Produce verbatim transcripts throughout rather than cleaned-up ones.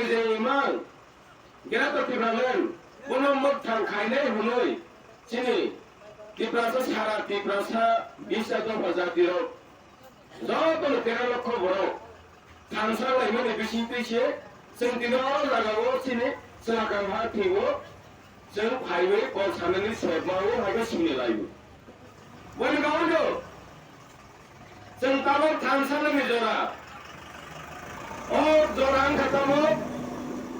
je imang, Greater Tipraland, bono mwkthang khainai hwnwi chini Tiprasa sara Tiprasa bisa dopha jatirok jotono tera lokho borok thansa laimani bisingtwi se chwng tini o jagao chini chwla kangha thwibo chwng phaiwi kok sanani sebmao hai khe simi laio. Boni bagwino chwng tabok thansa nangni jora. O jora wngkha tabok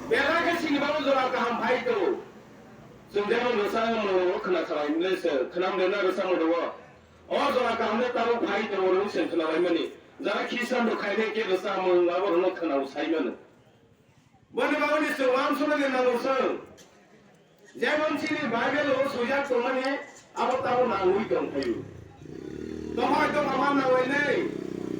belai khe sini bagwi jora kaham phai tongo. Chwng jemon rwchapmung khna salai mle se khwnam rwna rwchapmung rwo. O jora kaham le tabok phai tongo rwng se khna laimani. Jara khisan rok khainai khe rwchapmung abo rwno khna sai mano. Boni bagwini chwng uansuknani nango chwng. Jemon chini Bible o swijak tongmani abo tabo nangwi tongphaio. Dophai dopha ma nanglainai,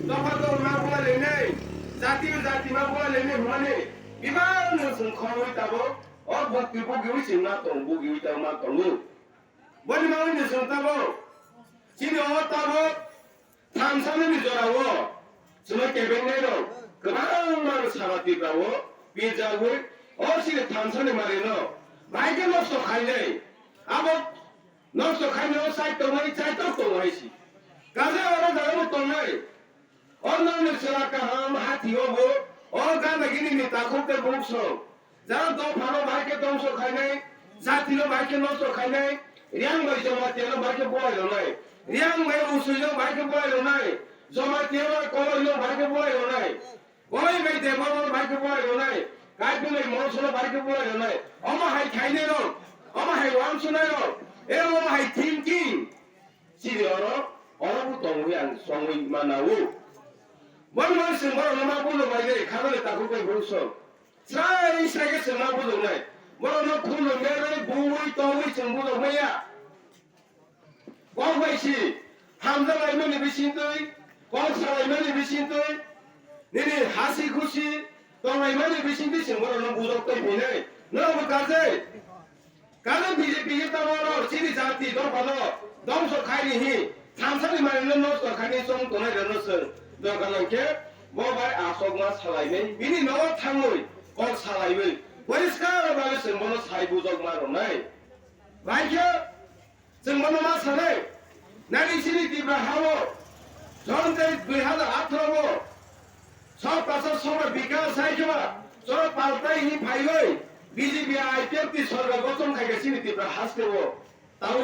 dopha dopha ma bulainai, jati o jati ma bulainai hwnmani bibang no chwng khorwi tabo o bukti bugiwi chwng ma tong, bugiwi tabo ma tongo. Boni bagwini chwng tabo chini o tabo thansanani jorao chwla kebengnai rok kwbangma sara Tripura o pirjagwi o chini thansani manwino bahai khe nosto khainai. Abo nosto khainai o chai tongnai, chai tok tongnai si. Kaje oro jagao tongnai. O nokni chwla kaham hathi o bo o gana gini ni takhuk tei bukhuksong. Jara dophano bahai khe dongso khainai, jatino bahai khe nosto khainai, Riang bai Jamatia no bahai khe bolai rwnai, Riang bai Usui no bahai khe bolai rwnai, Jamatia bai Koloi no bahai khe bolai rwnai, Koloi bai Debbarma no bahai khe bolai rwnai, Kaitung bai Mongso no bahai khe bolai rwnai. Omo hai khainai rok, omo hai uansuknai rok, e omo hai thinking. Chini oro, oro bo tongwi ang songwi manao. Boni bagwi chwng borokno ma bulo bai de, khabale takhuk bai bukhuksong. Srai srai khe chwng ma bujoknai. Borokno khulumya bai buwi tongwi chwng bujokmaya. Kok bai si, hamjak laimani bisingtwi, kok salaimani bisingtwi, nini hasi khusi tonglaimani bisingtwi chwng borokno bujok tei phinai. Norokbo kajai. Karon B J P khe tabok chini jati dophano dongso khaini hi, thansani manwino nosto khaini chong tongnai rokno chwng doga nang khe bo bai asokma salainai bini nogo thangwi kok salaiwi poriskar bagwi chwng bono sai bujokma rwnai. Bai khe chwng bono ma sanai, nani chini Tripura hao Joni tei dui hazar atharo o Sab Prasad Sabha Bikas hai khe ba chwla paltai hi phaiwi B J P I P F T sorkar gothon khai khe chini Tripura haste o. Tabuk